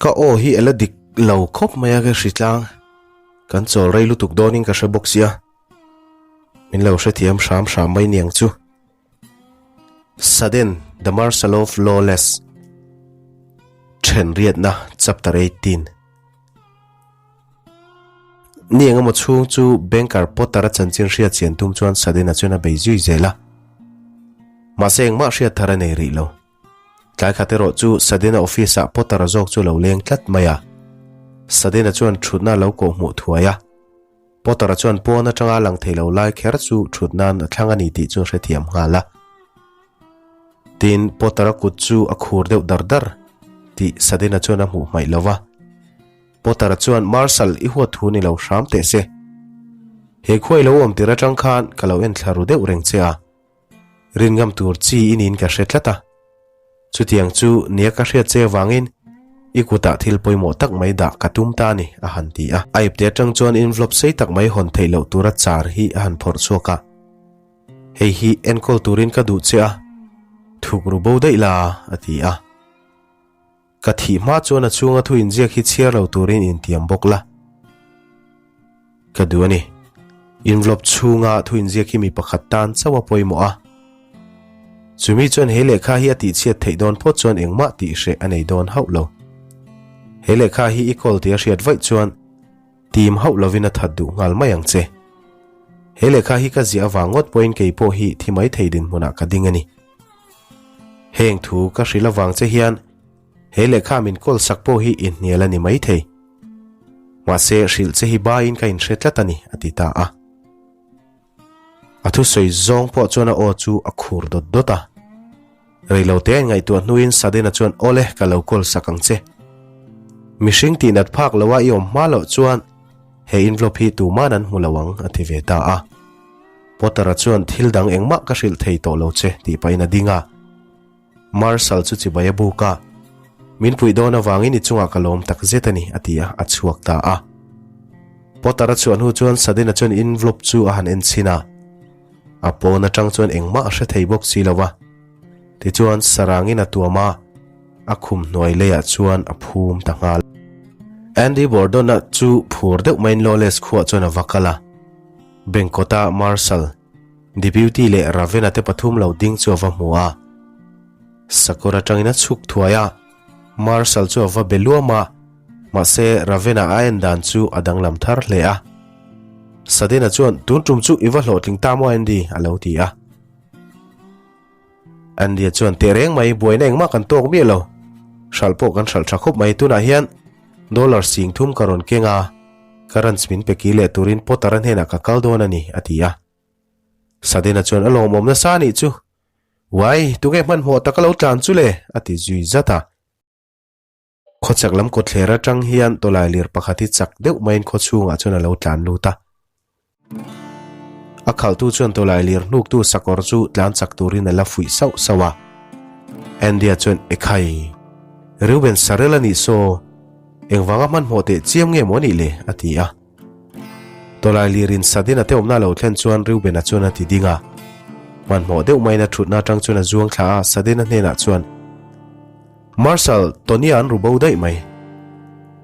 Ka aw hi a la dik lo khawp mai a ka hritlang. Kan chawl rei lutuk dawnin ka hre bawk sia. Min lo hrethiam hram hram mai niang chu. Sudden, The Marshal of Lawless Thenriatna Chapter 18 Ni engemaw chhung chu Banker Potter-a chanchin hriat chian tum chuan Sudden-a chuan a bei zui zel a. Mahse engmah hriat thar a nei rih lo. Tlai khat erawh chu Sudden-a office-ah Potter-a zawk chu a lo leng tlat mai a. Sudden-a chuan thutna a lo kawhhmuh thuai a. Potter-a chuan pawn atanga lang thei lo lai kher chu thut nan a thlang a ni tih chu a hrethiam nghal a. Tin, Potter-a kut chu a khur deuh dar dar tih Sudden-a chuan a hmuh hmaih lo va. Potter-a chuan, Marshal, i huat thu ni lo hram teh se. He khuai lo awm tir atang khan ka lo enthla ru deuh reng che a. Rinngam tur chi i niin ka hre tlat a. Chutiang chu nia ka hriat che avangin i kutah thil pawimawh tak mai dah ka tum ta a ni, a han ti a. A ipte atang chuan envelope sei tak mai hawn theih loh tura char hi a han phawrh chhuak a. Hei hi enkawl turin ka duh che a, thuk ru bo daih la, a ti a. Ka thih hma chuan a chhunga thu inziak hi chhiar lo turin intiam bawk la. Ka duh a ni. Envelope chhunga thu inziak hi mi pakhat tan chauh a pawimawh a. Chumi chuan he lehkha hi a tihchhiat theih dawn phawt chuan engmah tih hreh a nei dawn hauh lo. He lehkha hi i kawl tih a hriat vaih chuan tim hauh lovin a that duh nghal mai ang che. He lehkha hi ka ziah avang ngawt pawhin kei pawh hi thi mai thei dinhmunah ka ding a ni. Heng thu ka hrilh avang che hian he lehkha min kawl sak pawh hi inhnial a ni mai thei. Mahse hrilh che hi baiin ka inhre tlat a ni, a ti ta a. A thusawi zawng pawh chuan a aw chu a khur dawt dawt a. Reilote a inngaihtuah hnuin Sudden-a chuan Awle, ka lo kawl sak ang che. Mihring tihnat phak loa i awm hma loh chuan he envelope hi tuman an hmu lo ang, a ti ve ta a. Potter-a chuan thil dang engmah ka hrilh thei tawh lo che tih pahin a ding a. Marshal chu chibai a buk a, Min puih dawn avangin i chungah ka lawm tak zet a ni, a ti a, a chhuak ta a. Potter-a chhuah hnu chuan Sudden-a chuan envelope chu a han en chhin a. A pawn atang chuan engmah a hre thei bawk si lo va. Tichuan sarangin a tuam a, a khum hnuai leiah chuan a phum ta nghal. Andy Bordon-a chu phur deuh maiin Lawless khuah chuan a va kal a. Bengkawta Marshal, Deputy leh Raven-a te pathum lo ding chu a va hmu a. Sakawr atangin a chhuk thuai a, Marshal chu a va be luam a, mahse Raven-a a en dan chu a danglam thar hle a. Sudden-a chuan, Tun tum chu i va hlawhtling ta maw Andy? a lo ti a. Andy-a chuan, Teh reng mai, buaina engmah kan tawk miah lo. Hralh pawh kan hralh tha khawp mai. Tunah hian dollar sing thum ka rawn keng a, ka ranch min pe ki leh turin Potter-a hnenah ka kal dawn a ni, a ti a. Sudden-a chuan, A lawmawm nasa a nih chu. Uai, tunge hmanhmawh taka lo tlan chu le? a ti zui zat a. Khawchak lam kawtthler atang hian tawlai lir pakhat hi chak deuh maiin khaw chhungah chuan a lo tlan lut a. A khalhtu chuan tawlai lir hnuktu sakawr chu tlan chak turin a la fuih sauh sauh a. Andy-a chuan, Ekhai! Reuben Sarel a nih saw, engvanga hmanhmawh teh chiam nge maw nih le? a ti a. Tawlai lirin Sudden-a te awmna a lo thlen chuan Reuben-a chuan a ti ding a. Hmanhmawh deuh maiin a thutna atang chuan a zuang thla a, Sudden-a hnenah chuan, Marshal, Tony-a an ru bo daih mai.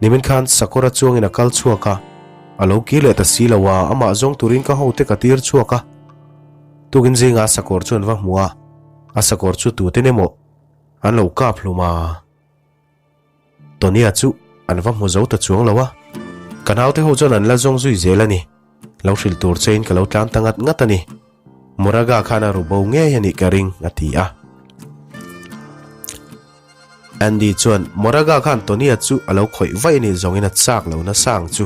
Nimin khan Sakawra chuangin a kal chhuak a, a lo kir leh ta si lo a, amah zawng turin ka hote ka tir chhuak a. Tukin zinga Sakawr chu an va hmu a, a Sakawr chu tute emaw an lo kap hlum a. Tony-a chu an va hmu zo ta chuang lo a, ka naute ho chuan an la zawng zui zel a ni. Lo hrilh tur chein ka lo tlan ta ngat ngat a ni. Moraga khan a ru bo ngei a nih ka ring, a ti a. Andy chuan Moraga khan Tony-a chu a lo khawih vaih a nih zawngin a chak lo nasa ang chu.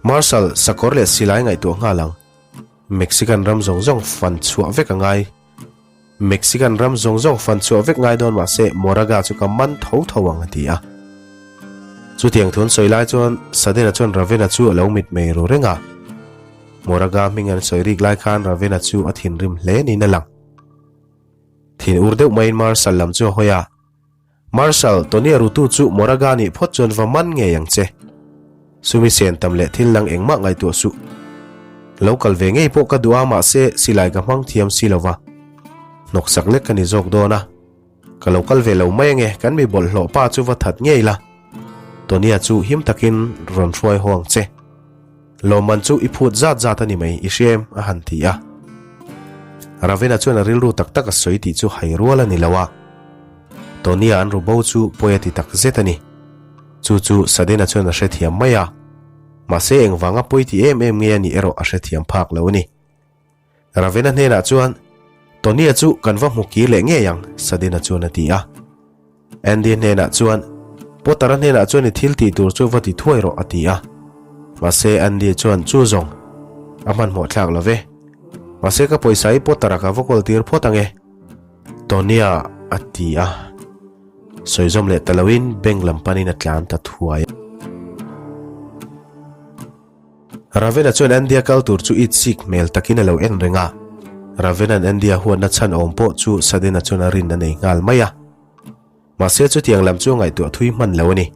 Marshal, sakawr leh silai ngaihtuah nghal ang. Mexican ram zawng zawng fan chhuah vek a ngai. Mexican ram zawng zawng fan chhuah vek ngai dawn mahse Moraga chu ka man tho tho ang a ti a. Chutiang thun sawi lai chuan Sudden-a chuan Raven-a chu a lo mitmei ru reng a. Moraga hming an sawi rik lai khan Raven-a chu a thinrim hle niin a lang. Thin ur deuh maiin Marshal lam chu a hawi a. Marshal, Tony-a rutu chu Moraga nih phawt chuan va man ngei ang che. Sumi sen tam leh thil dang engmah ngaihtuah suh. Lo kal ve ngei pawh ka duh a mahse silai ka hmang thiam si lo va. Hnawksak lek ka ni zawk dawn a. Ka lo kal ve lo mai ange, kan mi bawlhhlawh pa chu va that ngei la. Tonia chu him takin rawn hruai haw ang che. Lawmman chu i phut zat zat a ni mai, i hria em? a han ti a. Ravena chuan a rilru tak tak a sawi tih chu hai rual a ni lo a. Tonia an ru bo chu pawi a ti tak zet a ni. Chu chu Sadena chuan a hrethiam mai a. Mahse engvanga pawi ti em em nge a nih erawh a hrethiam phak lo a ni. Ravena hnenah chuan, Tony-a chu kan va hmu kir leh ngei ang, Sadena chuan a ti a. Andy hnenah chuan, Potter-a hnenah chuan i thil tih tur chu va ti thuai rawh, a ti a. Mahse Andy chuan, Chu zawng, a hmanhmawh thlak lo ve. Mahse ka pawisa hi Potter-a ka va kawl tir phawt ang e, Tony-a a ti a. Sawi zawm leh ta loin bank lam panin a tlan ta thuai a. Ravena chuan Andy-a kal tur chu it sik hmel takin a lo en reng a. Ravena'n Andy-a huatna chhan awm pawh chu Sudden-a chuan a rin a nei nghal mai a. Mahse chutiang lam chu a ngaihtuah thui hman lo a ni.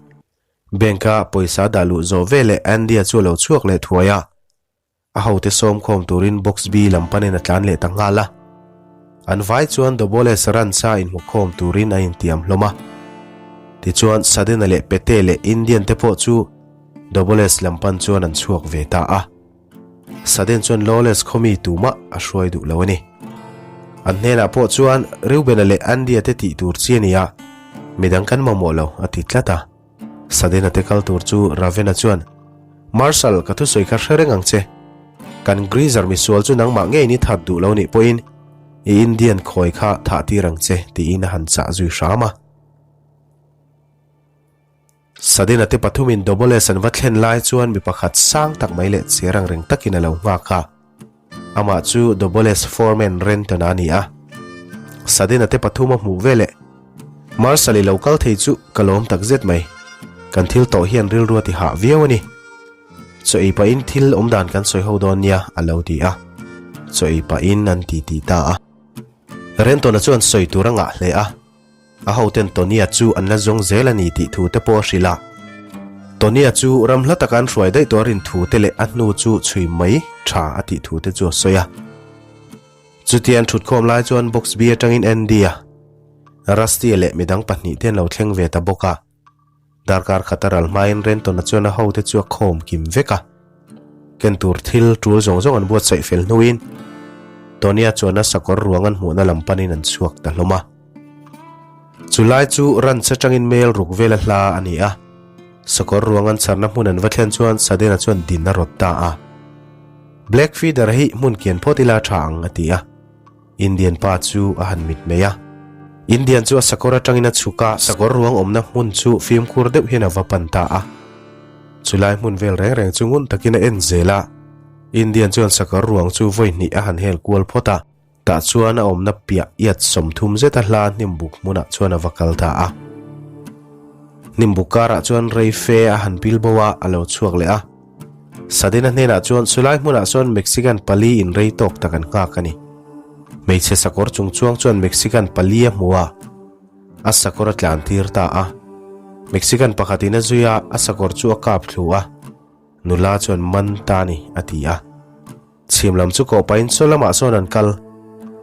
Bank-a pawisa dah luh zawh veleh Andy-a chu a lo chhuak leh thuai a. A hote sawm khawm turin Box B lam panin a tlan leh ta nghal a. An vai chuan Doboles ranch-a inhmukhawm turin a intiam hlawm a. Tichuan Sudden-a leh Pete leh Indian te pawh chu Doboles lam pan chuan an chhuak ve ta a. Sudden chuan Lawless khawmi tumah a hruai duh lo a ni. An hnenah pawh chuan Reuben-a leh Andy-a te tih tur chi a ni a, midang kan mamawh lo a ti tlat a. Sudden-a te kal tur chu Raven-a chuan, Marshal, ka thusawi kha hre reng ang che. Kan Greaser misual chu nangmah ngeiin i that duh lo nih pawhin i Indian khawi kha thah tir ang che, tiin a han chah zui hram a. Sadina te pathumin Doboles an va thlen lai chuan mi pakhat sang tak mai leh cher ang reng takin a lo nghak a. Amah chu Doboles foreman Renton-a a ni a. Sadina te pathum a hmuh veleh, Marshal i lo kal thei chu ka lawm tak zet mai. Kan thil tawh hian rilru a ti hah viau a ni. Chaw ei pahin thil awmdan kan sawi ho dawn nia, a lo ti a. Chaw ei pahin an titi ta a. Renton-a chuan sawi tur a ngah hle a. A hoten Tonya chu an la zawng zel a ni tih thu te pawh a hrilh a. Tonya chu ram hla taka an hruai daih tawh a rin thu te leh a hnu chu chhui mai tha a tih thu te chu a sawi a. Chutia an thutkhawm lai chuan Box B atangin Andy-a, Rusty-a leh midang pahnihte an lo thleng ve ta bawk a. Darkar khat a ral hmain Renton-a chuan a hote chu a khawm kim vek a. Ken tur thil tul zawng zawng an buatsaih fel hnuin Tonya chuan a sakawr ruang an hmuhna lam panin an chhuak ta hlawm a. Chu lai chu ranch atangin mel ruk vela hla a ni a. Sakawr ruang an chharna hmun an va thlen chuan Sudden-a chuan din a rawt ta a. Black Feeder hi hmun kian phawt ila tha ang a ti a. Indian pa chu a han mit mai a. Indian chu a sakawr atangin a chhuk a, sakawr ruang awmna hmun chu fimkhur deuh hian a va pan ta a. Chulai hmun vel reng reng chu ngun takin a en zel a. Indian chuan sakawr ruang chu vawi hnih a han hel kual phawt a. Tah chuan a awmna piah iat 30 zeta hla hnimbuk hmunah chuan a va kal ta a. Hnimbuk karah chuan rei fe a han pil bo a, a lo chhuak leh a. Sadena hnenah chuan chulai hmunah sawn Mexican pali in rei tawk tak an nghak a ni. Hmeichhe sakawr chung chuang chuan Mexican pali a hmu a, a sakawr a tlan tir ta a. Mexican pakhatin a zui a, a sakawr chu a kap thlu a, nula chuan man ta ni a ti a. Chhim lam chu kawh pahin saw lamah sawn an kal.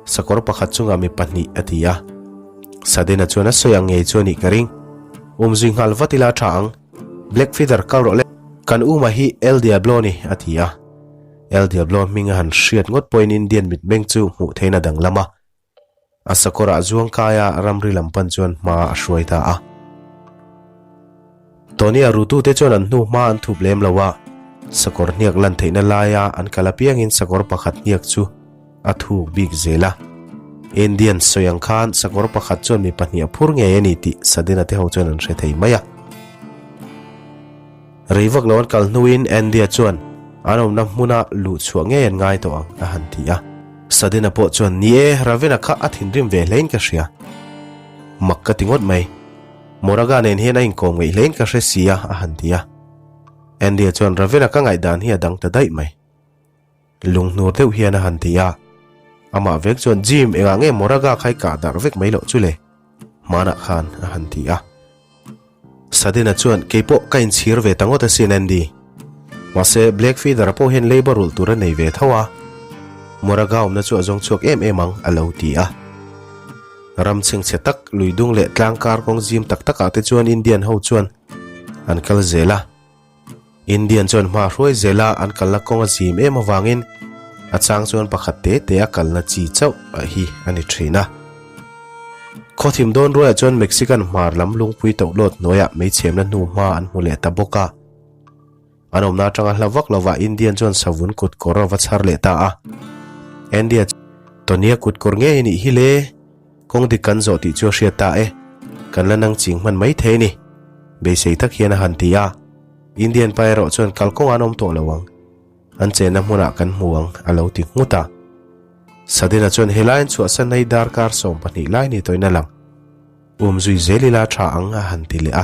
Sakawr pakhat chungah mi pahnih a ti a. Sadena chuan a sawi ang ngei chu a nih ka ring. Umzui nghal vat ila a tha ang. Black Feather kal rawh le. Kan uma hi El Diablo ni a ti a. El Diablo hming a han hriat ngawt pawhin Indian mitmeng chu hmuh theihna danglam a. A sakawrah zuang kaia ramri lam pan chuan hma a hruai ta a. Tony-a rutute chuan an hnu hma an thup lem lo a, sakawr hniak lan theihna laia an kal apiangin sakawr pakhat hniak chu a thuk bik zel a. Indian sawi ang khan sakawr pakhat chuan mi pahnih a phur ngei a ni tih Sadina te ho chuan an hre thei mai a. Rei vak lo an kal hnuin Andy-a chuan an awmna hmuna luh chhuah ngei an ngai tawh ang a han ti a. Sadina pawh chuan, Ni e, Ravena kha a thinrim ve hlein ka hria. Mak ka ti ngawt mai. Moraga nen hian a inkawm ngeih hlein ka hre si a, a han ti a. Andy-a chuan, Ravena ka ngaihdan hi a dang ta daih mai. Lunghnur deuh hian a han ti a. Amah vek chuan, Jim, engah nge Moraga kha i kah darh vek mai loh chu le? Hmanah khan a han ti a. Sadina chuan, Kei pawh ka inchhir ve ta ngawt asin Andy. Mahse, Black Feather-a pawh hian leiba rulh tur a nei ve tho a. Moraga awmna chu a zawng chhuak em em ang, a lo ti a. Ram chhengchhe tak, lui dung leh tlang kar kawng zim tak takah te chuan Indian ho chuan an kal zel a. Indian chuan hma hruai zel a, an kalna kawng a zim em avangin a chang chuan pakhat te te a kalna chi chauh hi a ni thin a. Khawthim dawn ruaiah chuan Mexican hmar lam lungpui tohlawt hnuaiah meichhemna hnu hma an hmu leh ta bawk a. An awmna atanga hla vak lovah Indian chuan savun kut kawr a va chhar leh ta a. Andy-a chuan, Tony-a kut kawr ngei a nih hi le, kawng dik kan zawh tih chu a hriat ta e, kan la nang ching hman mai thei a ni, beisei tak hian a han ti a. Indian pa erawh chuan kalkawngah an awm tawh lo ang, an chenna hmunah kan hmu ang, a lo ti nghut a. Sudden-a chuan helai an chhuahsan hi darkar 12 lai ni tawhin a lang. Um zui zel ila tha ang, a han ti leh a.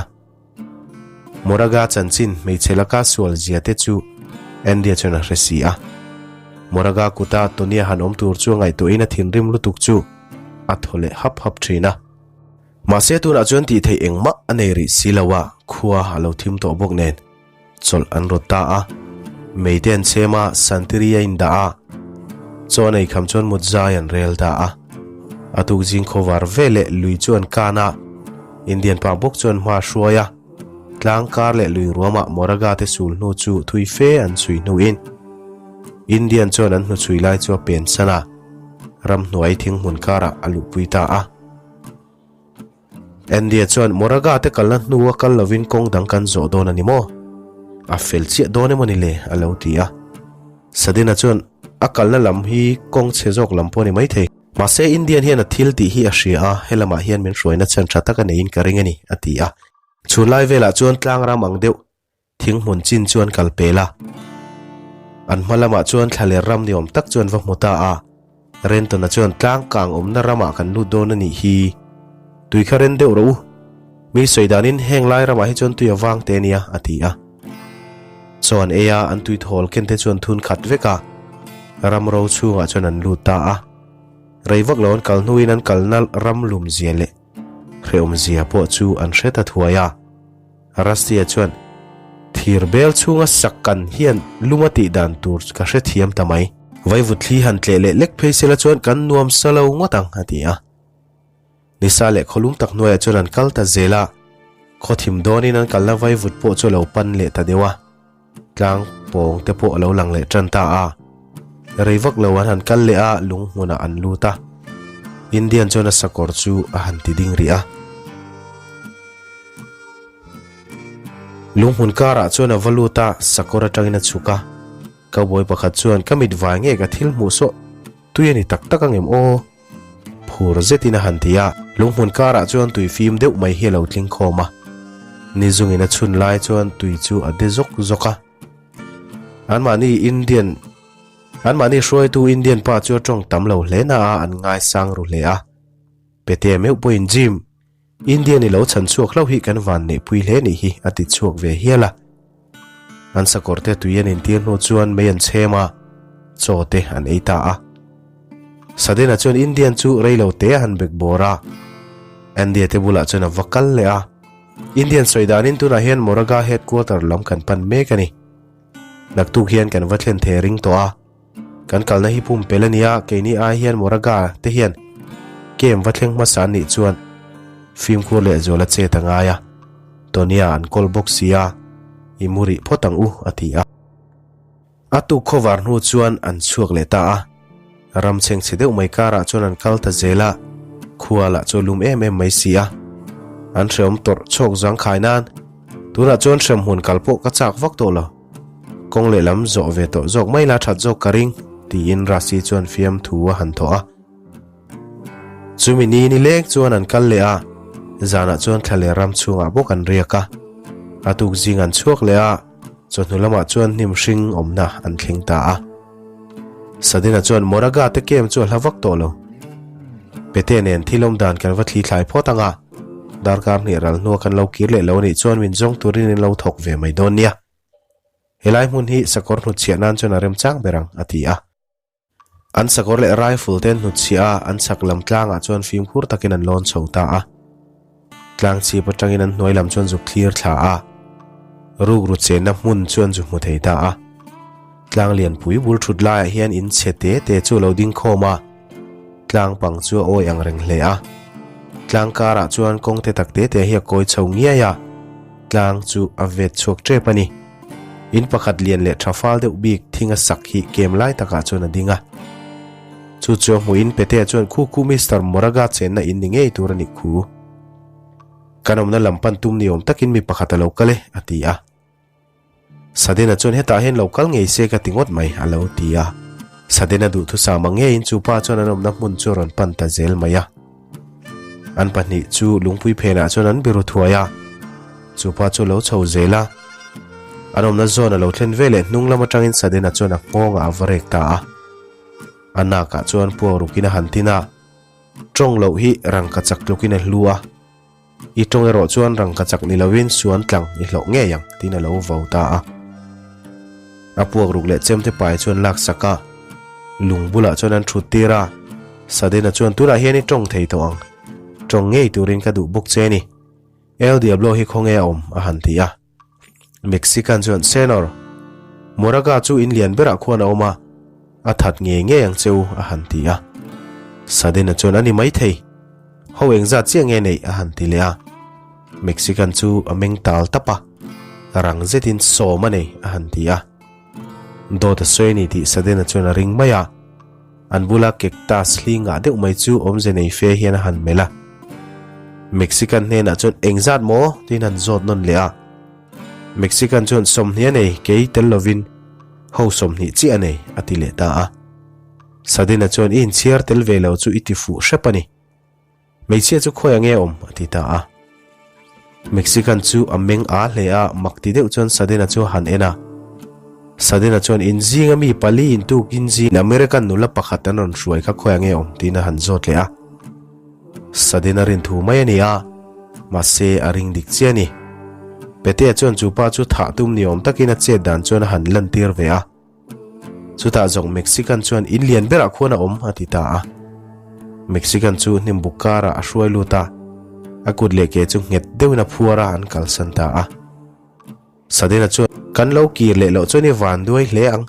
Moraga chanchin hmeichhe laka sual zia te chu Andy-a chuan a hre si a. Moraga kuta Tony-a han awm tur chu a ngaihtuahin a thinrim lutuk chu a thaw leh hap hap thin a. Mahse tunah chuan tih theih engmah a nei rih si lo a, khua a lo thim tawh bawk nen. Chawlh an rawt ta a, mei te an chhem a, santiri a indah a, chaw an ei kham chuan mut zai an rel ta a. A tuk zing khawvar ve leh lui chu an kan a, Indian pa bawk chuan hma a hruai a, tlang kar leh lui ruamah Moraga te sul hnu chu thui fe an chhui hnuin Indian chuan an hnuchhui lai chu a pen san a, ramhnuai thinghmun karah a luhpui ta a. Andy-a chuan Moraga te kalna hnua kal lovin kawng dang kan zawh dawn a ni maw? A fel chiah dawn emaw ni le? a lo ti a. Sadina chuan a kalna lam hi kawng chhe zawk lam pawh a ni maithei. Mahse Indian hian a thil tih hi a hria a, helamah hian min hruaina chhan tha tak a neiin ka ring a ni, a ti a. Chhunlai velah chuan tlang ram ang deuh Thing hmun chin chuan kal pel a. An hma lamah chuan thlaler ram ni awm tak chuan va hmu ta a. Renton-a chuan tlang kang awmna ramah kan lut dawn a nih hi. Tui kha ren deuh rawh u. Mi sawi danin heng lai ramah hi chuan tui a vang te a nia, a ti a. Chaw an ei a, an tui thawl ken te chuan thun khat vek a. Ram ro chhungah chuan an lut ta a. Rei vak lo an kal hnuin an kalna ram lum zia leh hrehawm zia pawh chu an hre ta thuai a. Rusty-a chuan, Thir bel chhunga sak kan hian lum a tih dan tur ka hrethiam ta mai. Vaivut thli han tleh leh lek phei sela chuan kan nuam sa lo ngawt ang, a ti a. Nisa leh khawlum tak hnuaiah chuan an kal ta zel a, khawthim dawnin an kalna vaivut pawh chu a lo pan leh ta deuh a. Tlang pawng te pawh a lo lang leh tan ta a. Rei vak lo an han kal leh a, lung hmunah an lut a. Indian chuan a sakawr chu a han ti ding rih a. Lung hmun karah chuan a va lut a, sakawr atangin a chhuk a. Cowboy pakhat chuan ka mit vai nge ka thil hmuh saw tui a ni tak tak ang em aw? Phur zetin a han ti a, lunghmun karah chuan tui fim deuh mai hi a lo tling khawm a. Ni zungin a chhun lai chuan tui chu a de zawk zawk a. Anmahni Indian Anmahni hruaitu Indian pa chu a tawng tam lo hle na a, an ngaisang ru hle a. Pete meuh pawhin Jim, Indian i lo chhan chhuak hlauh hi kan van neihpui hle nih hi a ti chhuak ve hial a. An sakawr te tui an intir hnu chuan mei an chhem a, chaw te an ei ta a. Sudden-a chuan Indian chu rei lo te a han bek bawr a. Andy-a te bulah chuan a va kal leh a. Indian sawi danin tunah hian Moraga headquarter lam kan pan mek a ni. Naktuk hian kan va thlen thei ring tawh a. Kan kalna hi pumpel a nia, keini ai hian Moraga te hian camp va thleng hmasa an nih chuan fimkhur leh zual a chet a ngai a, Tonya an kawl bawk si a, i mu rih phawt ang u a ti a. A tuk khawvar hnu chuan an chhuak leh ta a, ram chhengchhe deuh mai karah chuan an kal ta zel a, khua lah chu a lum em em mai si a, an hreawm tawrh chhawk zangkhai nan tunah chuan hremhmun kal pawh ka chak vak tawh lo. Kawng lehlam zawh ve tawh zawk mai la that zawk ka ring, tiin Rasi chuan fiamthu a han thawh a. Chumi ni nileng chuan an kal leh a, zanah chuan thla leh ram chhungah bawk an riak a. A tuk zing an chhuak leh a, chawhnu lamah chuan hnim hring awmna an thleng ta a. Sadina chuan Moraga te camp chu a hla vak tawh lo. Pete nen thil awm dan kan va thli thlai phawt ang a, darkar hnih ral hnua kan lo kir leh lo anih chuan min zawng turin in lo thawk ve mai dawn nia. Helai hmun hi sakawr hnutchhiah nan chuan a remchang ber ang, a ti a. An sakawr leh rifle te an hnutchhiah a, an chhak lam tlangah chuan fimkhur takin an lawn chho ta a. Tlang chhip atangin an hnuai lam chuan zuk thlir thla a, rukru chenna hmun chu an zu hmu thei ta a. Tlang lianpui bul thut laiah hian in chhe te te chu a lo ding khawm a, tlang pang chu a awi ang reng hle a. Tlang karah chuan kawng te tak te te hi a kawi chho ngiai a, tlang chu a vet chhuak tep a ni. In pakhat lian leh tha fal deuh bik thing a sak hi kem lai takah chuan a ding a. Chu chu a hmuhin Petea chuan khu khu Mister Moraga chenna in ni ngei tur a nih khu. Kan awmna lam pan tum ni awm takin mi pakhat a lo kal e, a ti a. Sadena chuan hetah hian lo kal ngei se ka ti ngawt mai, a lo ti a. Sadena duhthusam ang ngeiin chu pa chuan an awmna hmun chu a rawn pan ta zel mai a. An pahnih chu lungpui phenah chuan an biru thuai a. Chu pa chu a lo chho zel a. An awmna zawn a lo thlen veleh hnung lam atangin Sadena chuan a nghawngah a va rek ta a. A nakah chuan puak rukin a han tin a. Tawng loh hi rangka chak tlukin a hlu a. I tawng erawh chuan rangka chak ni lovin suan tlang i hlauh ngei ang, tiin a lo vau ta a. A puak ruk leh chemte pai chuan lak sak a, lung bulah chuan an thut tir a. Sadena chuan tunah hian i tawng thei tawh ang, tawng ngei turin ka duh bawk che a ni. El Diablo hi khawnge a awm? a han ti a. Mexican chuan, Senor, Moraga chu in lian berah khuan a awm a, a that ngei ngei ang che u, a han ti a. Sadena chuan, A ni maithei. Ho engzat chiah nge neih? a han ti leh a. Mexican chu a meng tal tap a, rang zetin sawm a nei, a han ti a. Dawt a sawi a ni tih Sadena chuan a ring mai a. An bula cactus hli ngah deuh mai chu awmze nei fe hian a han melh a. Mexican hnenah chuan engzat maw? tiin han zawt nawn leh a. Mexican chuan 20 a nei, kei tel lovin ho 20 chiah a nei, a ti leh ta a. Sadina chuan i inchhiar tel ve lo chu i ti fuh hrep a ni. Hmeichhia chu khawi ange awm? a ti ta a. Mexican chu a meng a hle a, mak ti deuh chuan Sudden-a chu a han en a. Sudden-a chuan, In zinga mi pali in tukin zing American nula pakhat an rawn hruai kha khawi ange awm? tiin a han zawt leh a. Sudden-a rin thu mai a ni a, mahse a ring dik chiah a ni. Petea chuan chu pa chu thah tum ni awm takin a chet dan chuan a han lantir ve a. Chutah zawng Mexican chuan in lian berah khuan a awm a ti ta a. Mexican chu hnim buk karah a hruai lut a, a kut leh ke chu nghet deuhin a phuar a, an kalsan ta a. Sadena chuan, Kan lo kir leh loh chuan i van duai hle ang.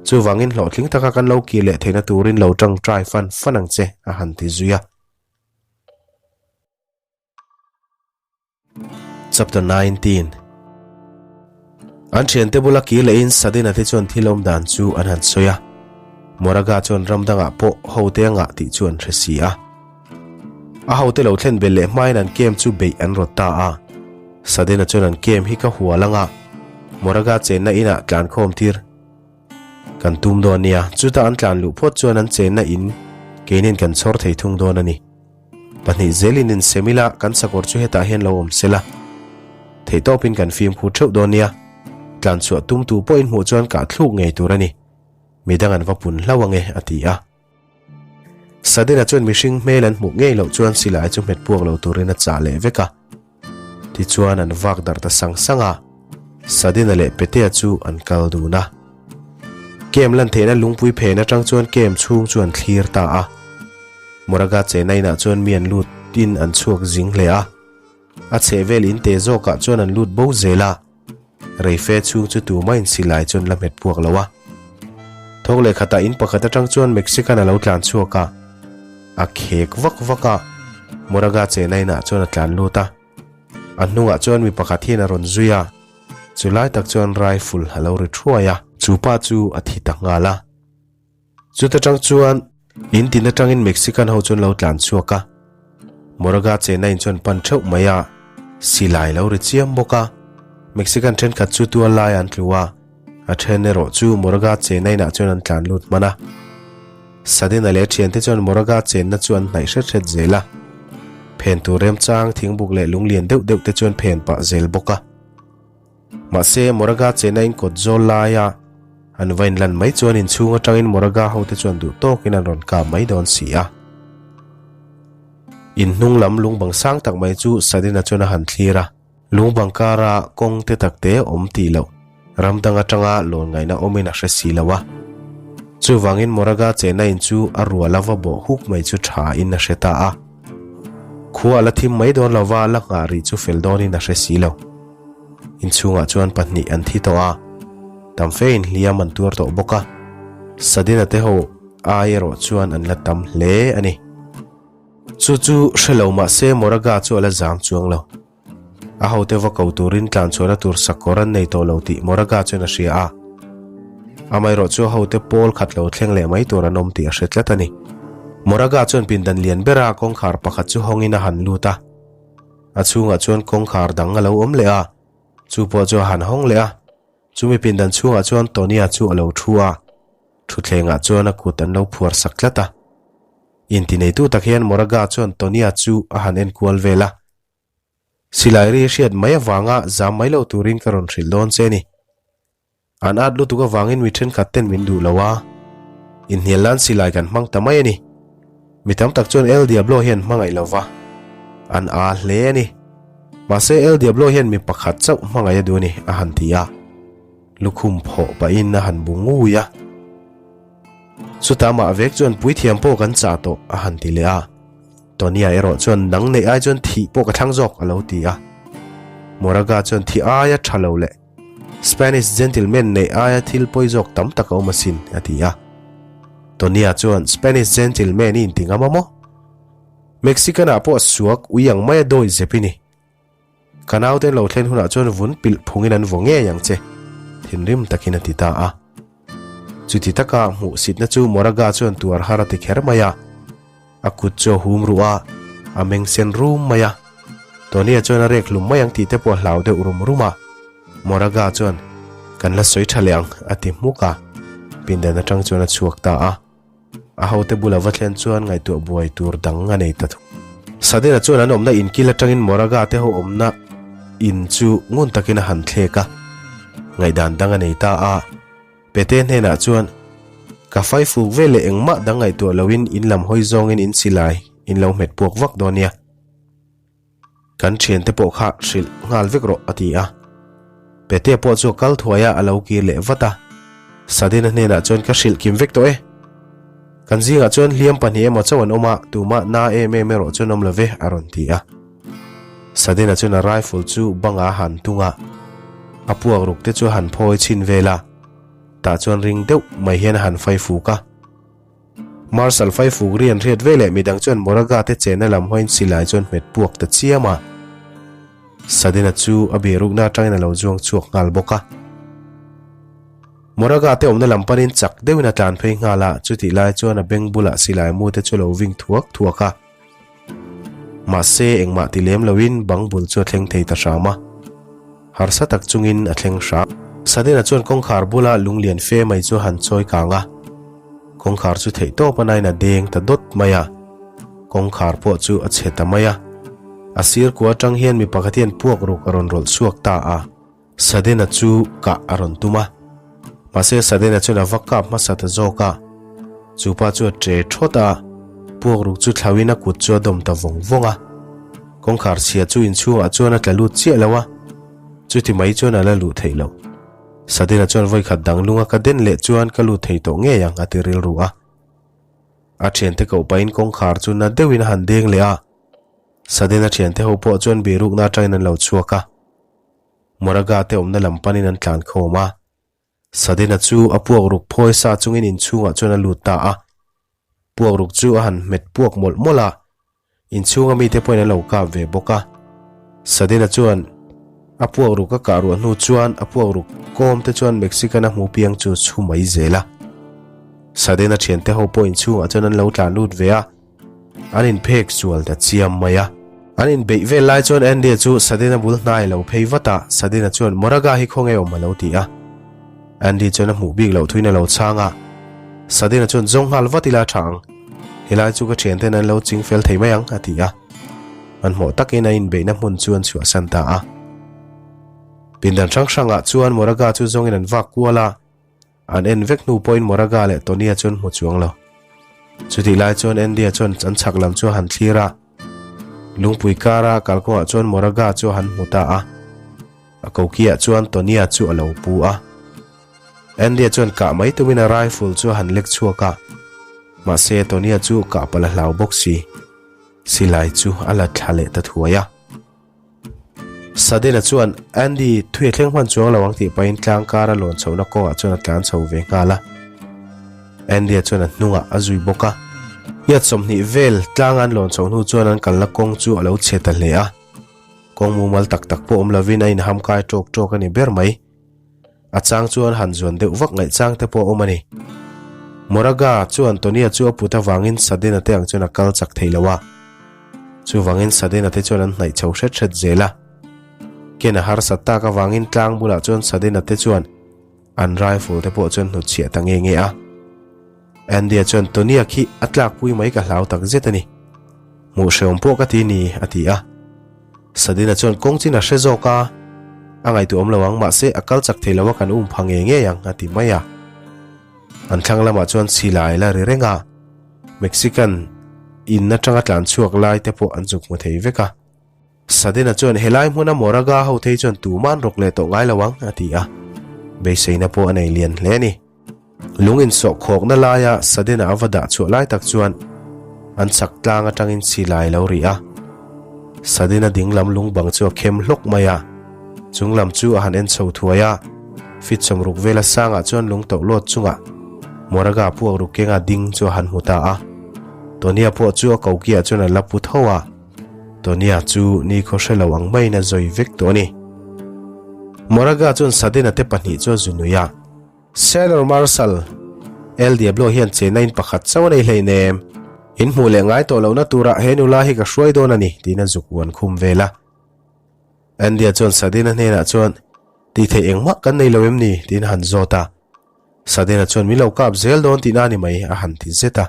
Chuvangin hlawhtling taka kan lo kir leh theihna turin lo tangtai fan fan ang che, a han ti zui a. Chapter 19 An thiante bula kir lehin Sadina te chuan thil awm dan chu an han sawi a. Moraga chuan ram dangah pawh hote a ngah tih chu an hre si a. A hote lo thlen belh leh hmain an camp chu beih an rawt ta a. Sadina chuan an camp hi ka hual anga Moraga chenna inah tlankhawm tir kan tum dawn nia. Chuta an tlan luh phawt chuan an chenna in keinin kan chhawr thei thung dawn a ni. Pahnih zelin insem ila kan sakawr chu hetah hian lo awm sela. Theihtawpin kan fimkhur theuh dawn nia. Tlanchhuah tumtu pawhin hmuh chuan kah thluk ngei tur a ni. Midang an va pun hlauh ange, a ti a. Sadena chuan mihring hmel an hmuh ngei loh chuan silai chu hmet puak lo turin a chah leh vek a. Tichuan an vak darh ta sang sang a, Sadina leh Petea chu an kal dun a. Kem lan theihna lungpui phen atang chuan kem chhung chu an thlir ta a. Moraga chena inah chuan mi an lut in an chhuak zing hle a. A chhehvel in te zawkah chuan an lut bo zel a. Reife chhung chu tumah in silai chuan la hmet puak lo a. Thawk leh khatah in pakhat atang chuan Mexican a lo tlan chhuak a. A khek vak vak a, Moraga chena inah chuan a tlan lut a. A hnungah chuan mi pakhat hian a rawn zui a, chu lai tak chuan rifle a lo ri thuai a. Chu pa chu a thi ta nghal a. Chuta tang chuan in tin atangin Mexican ho chuan lo tlan chhuak a. Moraga chena in chuan pan theuh mai a, silai lo ri chiam bawk a. Mexican thenkhat chu tual lai an tlu a. A then erawh chu Moraga chenna inah chuan an tlan lut hman a. Sadina leh a thiante chuan Moraga chenna chu an hnaih hret hret zel a. Phen tur remchang thingbuk leh lunglian deuh deuh te chuan phen pah zel bawk a. Mahse, Moraga chenna in kawt zawl laia an va inlan mai chuan inchhung atangin Moraga hote chuan duh tawkin an rawn kap mai dawn si a. In hnung lam lungbang sang tak mai chu Sadina chuan a han thlir a. Lungbang kara kawng te tak te awm tih loh, ram dang atanga lawn ngaihna awmin a hre si lo a. Chuvangin Moraga chehna in chu a rual a va bawh huk mai chu tha in a hre ta a. Khua a la thim mai dawn lova la nghah rih chu fel dawnin a hre si lo. Inchhungah chuan pahnih an thi tawh a, tam fe in hliam an tuar tawh bawk a. Sadina te ho ai erawh chuan an la tam hle a ni. Chu chu hre lo mah se Moraga chu a la zam chuang lo. A hote va ko turin tlan chhuahna tur sakawr an nei tawh lo tih Moraga chuan a hria a. Amaherawh chu a hote pawl khat lo thleng leh mai tur an awm tih a hre tlat a ni. Moraga chuan pindan lian bera kawngkhar pakhat chu hawngin a han lut a. A chhungah chuan kawngkhar dang a lo awm leh a, chu pawh chu a han hawng leh a. Chumi pindan chhungah chuan Tonya chu a lo thu a, thutthlengah chuan a kut an lo phuar sak tlat a. Intineitu tak hian Moraga chuan Tonya chu a han enkual vel a. Silai ri hriat mai avanga zam mai lo turin ka rawn hrilh dawn che ni. An at lutuk avangin mi thenkhat ten min duh lo a, inhnial nan silai kan hmang ta mai a ni. Mi tam tak chuan El Diablo hian hmangaih lo va, an aa hle a ni. Mahse El Diablo hian mi pakhat chauh hmangaih a duh a ni, a han ti a. Lukhum phawh pahin a han bu ngui a. Chutah mah vek chuan puithiam pawh kan chah tawh, a han ti leh a. Tonya erawh chuan nang neih ai chuan thih pawh ka thlang zawk, a lo ti a. Moraga chuan thih aia tha lo leh Spanish gentleman neih aia thil pawi zawk tam tak a awm asin, a ti a. Tonya chuan Spanish gentleman i inti ngam a maw? Mexican-ah pawh suak ui ang maia dawi zep i ni. Ka naute lo thlen hunah chuan vun pilh phungin an vaw ngei ang che, thinrim takin a ti ta a. Chuti taka hmuhsitna chu Moraga chuan tuar har a ti kher mai a. A kut chu a hum ruh a, a meng sen rum mai a. Tony-a chuan a rek hlum mai ang tih te pawh a hlau deuh rum rum a. Moraga chuan, Kan la sawi tha leh ang, a ti hmuk a. Pindan atang chuan a chhuak ta a. A hote bula va thlen chuan ngaihtuah buai tur dang a nei ta thung. Sadena chuan an awmna inkil atangin Moraga te ho awmna in chu ngun takin a han thlek a. Ngaihdan dang a nei ta a. Pete hnenah chuan, Ka fai fuk ve leh engmah dang ngaihtuah loin in lam hawi zawngin in silai in lo hmet puak vak dawn nia. Kan thiante pawh kha hrilh nghal vek rawh, a ti a. Pete pawh chu a kal thuai a, a lo kir leh vat a. Sadena hnenah chuan ka hrilh kim vek tawh e. Kan zingah chuan hliam pahnih emaw chauh an awm a, tumah na em em erawh chuan awm lo ve, a rawn ti a. Sadena chuan a rifle chu bangah a han tung a, a puak ruk te chu a han phawi chhin vel a, tah chuan ring deuh mai hian a han fai fuk a. Marshal fai fuk ri an hriat veleh midang chuan Moraga te chenna lam hawiin silai chuan hmet puak ta chiam a. Sadena chu a birukna atangin a lo zuang chhuak nghal bawk a. Moraga te awmna lam panin chak deuhin a tlan phei nghal a, chutih lai chuan a beng bulah silai mu te chu a lo ving thuak thuak a. Mahse engmah ti lem loin bang bul chu a thleng thei ta hram a. Harsa tak chungin a thleng hram. Sadena chuan kawngkhar bula lunglian fe mai chu a han chawi kang a. Kawngkhar chu theih tawp a nain a deng ta dawt mai a. Kawngkhar pawh chu a chhe ta mai a. A sir kua atang hian mi pakhat hian puak ruk a rawn rawlh chhuak ta a. Sadena chu kah a rawn tum a, mahse Sadena chuan a va kap hmasa ta zawk a. Chu pa chu a tre thawt a, puakruk chu thlauhin a kut chu a dawm ta vawng vawng a. Kawngkhar chhia chu inchhungah chuan a tla lut chiah lo a, chuti mai chuan a la luh theih loh. Sadena chuan vawikhat dang lunga ka den leh chuan ka lut thei tawh ngei ang a ti rilru a. A thiante koh pahin kawngkhar chu na deuhin a han deng leh a, Sadena thiante ho pawh chuan birukna atangin an lo chhuak a. Moraga te awmna lam panin an tlan khawm a. Sadena chu a puak ruk phawi sa chungin inchhungah chuan a lut ta a. Puak ruk chu a han hmet puak mawlh mawlh a, inchhunga mite pawhin an lo kap ve bawk a. Sadena chuan a puak ruk a kah ruah hnu chuan a puak ruk kawm te chuan Mexican a hmu piang chu chhu mai zel a. Sadena thiante ho pawh inchhungah chuan an lo tlan lut ve a. An inphek sual ta chiam mai a. An inbeih vel lai chuan Andy-a chu Sadena bul hnai a lo phei vat a, Sadena chuan Moraga hi khawnge awm a lo ti a. Andy chuan a hmuh bik loh thuin a lo chhang a. Sadena chuan zawng nghal vat ila a tha ang. Helai chu ka thianten an lo ching fel thei mai ang a ti a. Hmanhmawh takin a inbeihna hmun chu an chhuahsan ta a. Pindan hrang hrangah chuan Moraga chu zawngin an vak kual a. An en vek hnu pawhin Moraga leh Tonya chuan hmu chuang lo. Chutih lai chuan Andy-a chuan an chhak lam chu a han thlir a. Lungpui kara kalkawngah chuan Moraga chu a han hmu ta a. A kokiah chuan Tonya chu a lo pu a. Andy-a chuan kah mai tumin a rifle chu a han lek chhuak a. Mahse Tonya chu kah palh a hlau bawk si. Silai chu a la thla leh ta thuai a. Sudden-a chuan Andy thui a thleng hman chuang lo ang tih pahin tlang kara lawn chhohna kawngah chuan a tlan chho ve nghal a. Andy-a chuan a hnungah a zui bawk a. Ngiat 20 vel tlang an lawn chhoh hnu chuan an kalna kawng chu a lo chhe ta hle a. Kawng mumal tak tak pawh awm lovin a inham kai tawk tawk a ni ber mai. A chang chuan han zuan deuh vak ngaih chang te pawh a awm a ni. Moraga chuan Tonia chu a put avangin Sudden-a te ang chuan a kal chak thei lo a. Chuvangin Sudden-a te chuan an hnaih chho hret hret zel a. Ken a harsat tak avangin tlang bulah chuan Sudden-a te chuan an rifle te pawh chuan hnutchhiah ta nge nge a. Andy-a chuan Tonia khi a tlakpui mai ka hlau tak zet a ni. Hmuh hreawm pawh ka ti ni, a ti a. Sadina chuan kawng chin a hre zawk a, a ngaihtuah awm lo ang, mahse a kal chak thei lo a kan um pha ngei ngei ang, a ti mai a. An thlang lamah chuan silai la ri reng a, Mexican in atanga tlan chhuak lai te pawh an zuk hmu thei vek a. Sadina chuan helai hmuna Moraga ho thei chuan tumah an rawk leh tawh ngai lo ang, a ti a. Beiseina pawh a nei lian hle a ni. Lung insawh khawkna laia Sudden-a a va dah chhuah lai tak chuan an chak tlang atangin silai a lo ri a. Sudden-a ding lam lung bang chu a khem hlawk mai a, chung lam chu a han en chho thuai a. Fit 60 vela sangah chuan lung tauh lawt chungah Moraga puak ruk kenga ding chu a han hmu ta a. Tonya pawh chu a kokiah chuan a la pu tho a. Tonya chu nikhaw hre lo ang maiin a zawi vek tawh a ni. Moraga chuan Sudden-a te pahnih chu a zu nui a. Senor Marshal, El Diablo hian chena in pakhat chauh a nei hleinem. In hmuh leh ngai tawh lohna turah he nula hi ka hruai dawn a ni, tiin a zuk uan khum vel a. Andy-a chuan Sadina hnenah chuan, Tih theih engmah kan nei lo em ni? tiin a han zawt a. Sadina chuan, Min lo kap zel dawn tihna a ni mai, a han ti zet a.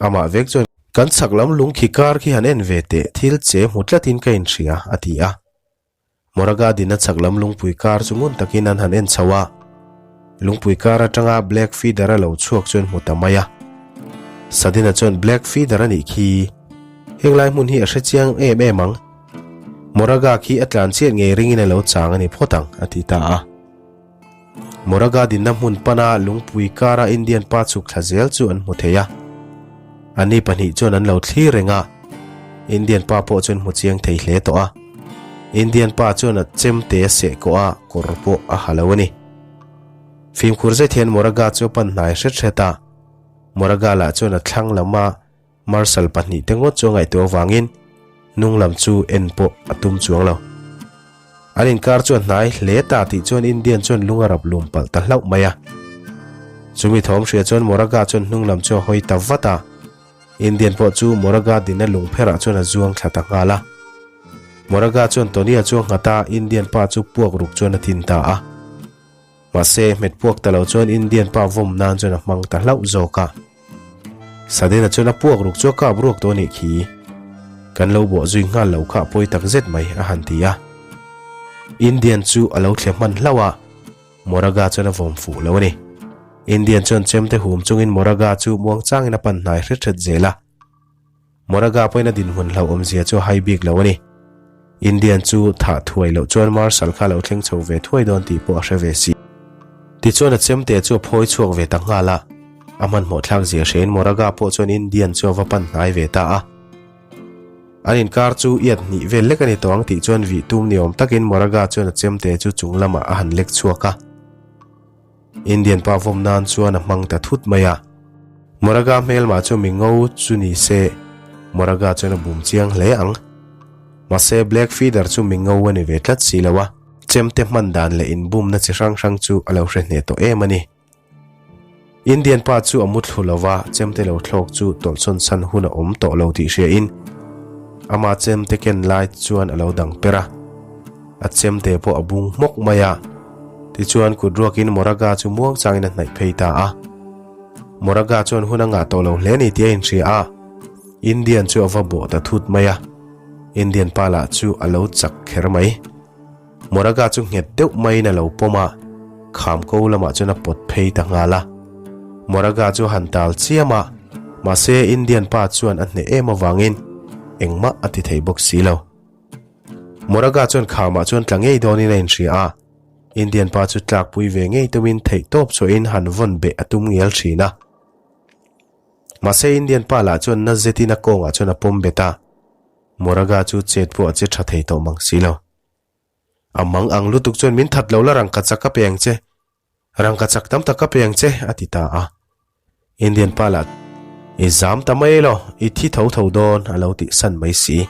Amah vek chuan, Kan chhak lam lungkhi kar khi han en ve teh, thil che hmu tlatin ka inhria, a ti a. Moraga dina chhak lam lungpui kar chu ngun takin an han en chho a, lungpui kar atanga Black Feather a lo chhuak chuan hmu ta mai a. Sadina chuan Black Feather a nih khi, heng lai hmun hi a hre chiang em em ang. Moraga khi a tlan chiat ngei ringin a lo chang a ni phawt ang, a ti ta a. Moraga dinna hmun pana lungpui kara Indian pa chhuk thla zel chu an hmu thei a. Anni pahnih chuan an lo thlir reng a, Indian pa pawh chuan hmu chiang thei hle tawh a. Indian pa chuan a chemte a seh kawh a, kawr pawh a ha lo a ni. Fimkhur zet hian Moraga chu a pan hnai hret hret a. Moraga lah chuan a thlang lama Marshal pahnihte ngawt chu a ngaihtuah avangin hnung lam chu en pawh a tum chuang lo. An inkar chu a hnai hle ta tih chuan Indian chuan lung a rap lum palh ta hlauh mai a. Chumi thawm hria chuan Moraga chuan hnung lam chu a hawi ta vat a. Indian pawh chu Moraga dinna lung pherah chuan a zuang thla ta nghal a. Moraga chuan Tonya chu a nghat a, Indian pa chu puak ruk chuan a tin ta a. Mahse, hmet puak ta lo chuan Indian pa vawm nan chuan a hmang ta hlauh zawk a. Sudden-a chuan a puak ruk chu a kap ruak tawh a nih khi. Kan lo bawh zui nghal lo kha a pawi tak zet mai, a han ti a. Indian chu a lo thle hman hlauh a, Moraga chuan a vawm fuh lo a ni. Indian chuan chemte hum chungin Moraga chu muangchangin a pan hnai hret hret zel a. Moraga pawhin a dinhmun hlauhawmzia chu a hai bik lo a ni. Indian chu thah thuai loh chuan Marshal kha a lo thleng chho ve thuai dawn tih pawh a hre ve si. Tichuan a chemte chu a phawi chhuak ve ta nghal a, a hmanhmawh thlak zia hrein Moraga pawh chuan Indian chu a va pan hnai ve ta a. An inkar chu iat hnih vel lek a ni tawh ang tih chuan vih tum ni awm takin Moraga chuan a chemte chu chung lamah a han lek chhuak a. Indian pa vawm nan chuan a hmang ta thut mai a. Moraga hmelmah chu mi ngo chu ni se, Moraga chuan a bum chiang hle ang. Mahse, Black Feather chu mi ngo a ni ve tlat si lo a, chemte hman dan leh inbumna chi hrang hrang chu a lo hre hneh tawh em a ni. Indian pa chu a mu thlu lo va, chemte lo thlawk chu tawlhsawn chhan hun a awm tawh lo tih hriain ama chemte ken lai chuan a lo dang per a. A chemte pawh a bung hmawk mai a. Tichuan kut ruakin Moraga chu muang changin a hnaih phei ta a. Moraga chuan hun a ngah tawh lo hle ni tih a inhria a. Indian chu a va bawh ta thut mai a. Indian pa lah chu a lo chak kher mai. Moraga chu nghet deuh maiin a lo pawm a, kham ko lamah chuan a pawt phei ta nghal a. Moraga chu a han tal chiam a, mahse Indian pa chuan a hneh em avangin engmah a ti thei bawk si lo. Moraga chuan khamah chuan tla ngei dawnin a inhria a, Indian pa chu tlakpui ve ngei tumin theihtawp chhuahin han vawn beh a tum ngial thin a. Mahse Indian pa lah chuan na zetin a kawngah chuan a pawm bet a, Moraga chu chet pawh a che tha thei tawh mang si lo. A mang ang lutuk chuan min that lo la rangkachak ka pe ang che, Rangkachak tam tak ka pe ang che, a ti ta a. Indian pa lah. I zam ta mai lo, i thi tho tho dawn, a lo tih san mai si.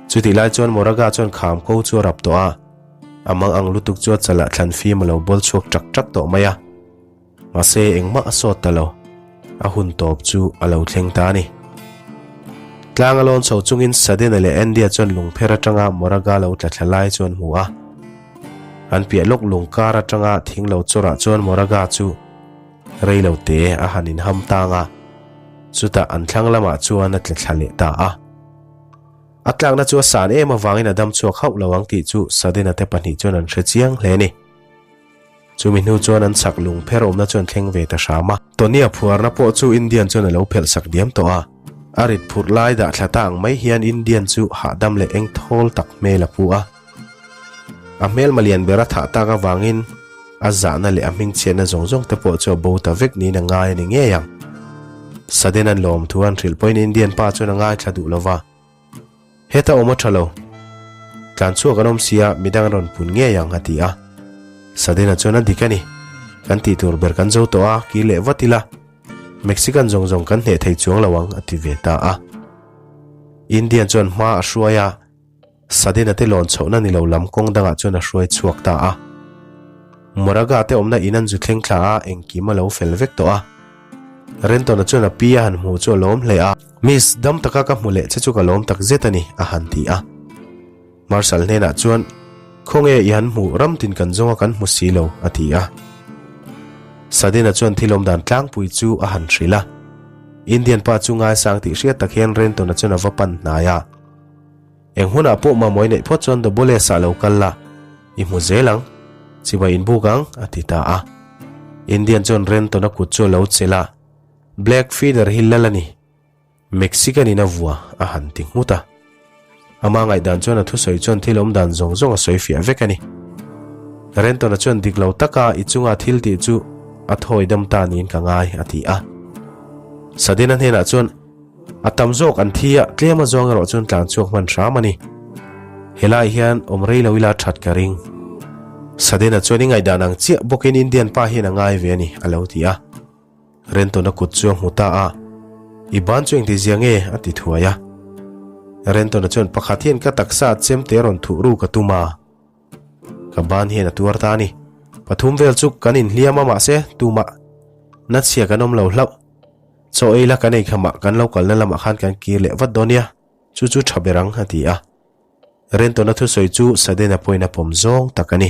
Chutih lai chuan Moraga chuan kham ko chu a rap tawh a, a mang ang lutuk chu a chalah thlan fim a lo bawl chhuak ṭak ṭak tawh mai a. Mahse engmah a sawt ta lo, a hun tawp chu a lo thleng ta a ni. Tlang a lawn chho chungin Sadena leh Andy-a chuan lungpher atanga Moraga lo tla thla lai chu an hmu a. An piah lawk lung kar atanga thing lo chawrah chuan Moraga chu rei lo te a han inham tang a, chutah an thlang lamah chuan a tla thla leh ta a. A tlakna chu a san em avangin a dam chhuak hauh lo ang tih chu Sadena te pahnih chuan an hre chiang hle a ni. Chumi hnu chuan an chak lung pher awmna chu an thleng ve ta hram a. Tony-a phuarna pawh chu Indian chuan a lo phelh sak diam tawh a. A rit phurh lai dah thla ta ang mai hian Indian chu hahdam leh eng thawl tak hmel a pu a. A hmelma lian ber a thah tak avangin a zahna leh a hmingchhiatna zawng zawng te pawh chu a bo ta vek niin a ngai a ni ngei ang. Sudden-a'n lawmthu an hrilh pawhin Indian pa chuan a ngaithla duh lo va. Heta awm a tha lo. Tlan chhuak an awm sia, midang an rawn pun ngei ang, a ti a. Sadena chuan a dik a ni. Kan tih tur ber kan zo tawh a, kir leh vat ila. Mexican zawng zawng kan hneh thei chuang lo ang, a ti ve ta a. Indian chuan hma a hruai a, Sadena te lawn chhohna ni lo lam kawng dangah chuan a hruai chhuak ta a. Moraga te awmna in an zu thleng thla a, engkim a lo fel vek tawh a. Renton-a chuan a pi a han hmu chu a lawm hle a. Miss, dam taka ka hmu leh che chu ka lawm tak zet a ni, a han ti a. Marshal hnenah chuan, Khawnge i han hmuh, ram tin kan zawnga kan hmu si lo, a ti a. Sadina chuan thil awm dan tlangpui chu a han hrilh a. Indian pa chu ngaisang tih hriat tak hian Renton-a chuan a va pan hnai a. Eng hunah pawh mamawi neih phawt chuan Doboles-ah lo kal la, i hmu zel ang, chibai inbuk ang, a ti ta a. Indian chuan Renton-a kut chu a lo chelh a. Black Feather hi lal a ni. Mexican in a vua a han ti nghut a. Ama ngaihdan chuan a thusawi chuan thil awm dan zawng zawng a sawi fiah vek a ni. Renton-a chuan dik lo taka i chunga thil tih chu a thawi dam ta niin ka ngai a ti a. Sadena hnenah chuan a tam zawk an thi a, tlem a zawng erawh chuan tlan chhuak hman hram a ni. Helai hian awm rei lo ila that ka ring. Sadena chuan i ngaihdan ang chiah bawkin Indian pa hian a ngai ve a ni a lo ti a. Renton-a kut chu a hmu ta a, I ban chu engti zia nge? a ti thuai a. Renton-a chuan, Pakhat hian ka taksa a chem te rawn thuh ru ka tum a, ka ban hian a tuar ta a ni. Pathum vel chu kan inhliam a mahse tumah na chhia kan awm lo hlauh. Chaw ei la kan ei khamah kan lo kalna lamah khan kan kir leh vat dawn nia, chu chu tha ber ang, a ti a. Renton-a thusawi chu Sudden-a pawhin a pawm zawng tak a ni.